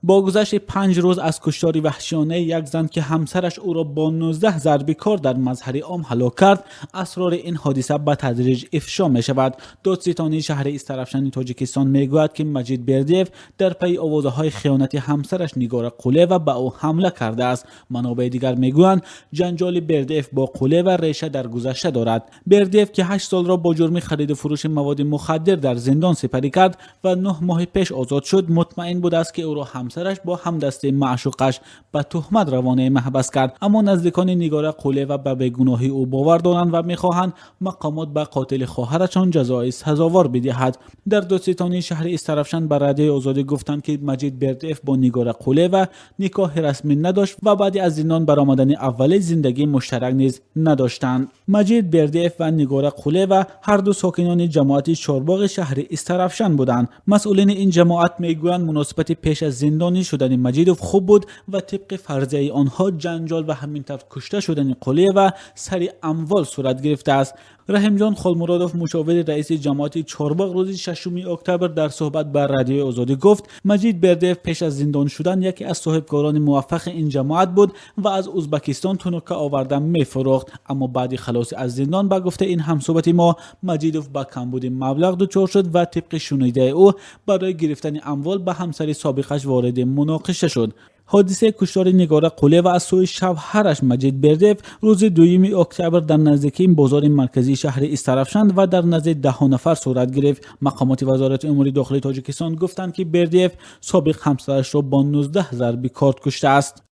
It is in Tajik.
Бо гузашти 5 рӯз аз куштори ваҳшиёнаи як зан, ки ҳамсараш ӯро бо 19 зарби кор дар мазҳари ом ҳалок кард, асрори ин ҳодиса ба тадриҷ ифшо мешавад. Додситонии шаҳри Истарафшани Тоҷикистон мегӯяд, ки Маҷид Бердиев дар пайи овозаҳои хиёнати ҳамсараш Нигора Қулева ба ӯ ҳамла кардааст. Манобеи дигар мегӯянд, ҷанҷоли Бердиев бо Қулева реша дар гузашта дорад. Бердиев, ки 8 солро бо ҷурми хариду фурӯши маводи мухаддир дар зиндон сипарӣ кард ва 9 моҳи пеш озод шуд, мутмаин будааст, ки ӯро ҳамсараш бо ҳамдасти маъшуқаш ба туҳмат равонаи маҳбас кард. Аммо наздикони Нигора Қулева ба бегуноҳии ӯ бовар доранд ва мехоҳанд, мақомот ба қотили хоҳарашон ҷазои сазовор бидиҳад. Дар додситонии шаҳри Истарафшан ба Радиои Озодӣ гуфтанд, ки Маҷид Бердиев бо Нигора Қулева никоҳи расмӣ надошт ва баъди аз зиндон баромадани аввалӣ зиндагии муштарак низ надоштанд. Маҷид Бердиев ва Нигора Қулева ҳарду сокинони ҷамоати Чорбоғи шаҳри Истарафшан буданд. Масъулини ин ҷамоат мегӯянд, муносибати пеш аз зиндонӣ шудани Маҷидов хуб буд ва тибқи фарзияи онҳо ҷанҷол ва ҳамин тавр кушта шудани Қулева сари амвол сурат гирифтааст. Раҳимҷон Холмуродов, мушовири раиси ҷамоати Чорбоғ, рӯзи 6 октябр дар суҳбат ба Радиои Озодӣ гуфт, Маҷид Бердиев пеш аз зиндон шудан яке аз соҳибкорони муваффақи ин ҷамоат буд ва аз Узбакистон тунука оварда мефурӯхт. Аммо баъди халосӣ аз зиндон, ба гуфтаи ин ҳамсӯҳбати мо, Маҷидов ба камбуди маблағ дучор шуд ва тибқи шунидаи ӯ барои гирифтани амвол ба ҳамсари собиқаш вориди муноқиша шуд. Ҳодисаи куштори Нигора Қулева аз сӯи шавҳараш Маҷид Бердиев рӯзи 2 октябр дар наздикии бозори марказии шаҳри Истарафшан ва дар назди даҳҳо нафар сурат гирифт. Мақомоти Вазорати умури дохилии Тоҷикистон гуфтанд, ки Бердиев собиқ ҳамсарашро бо 19 зарби корд куштааст.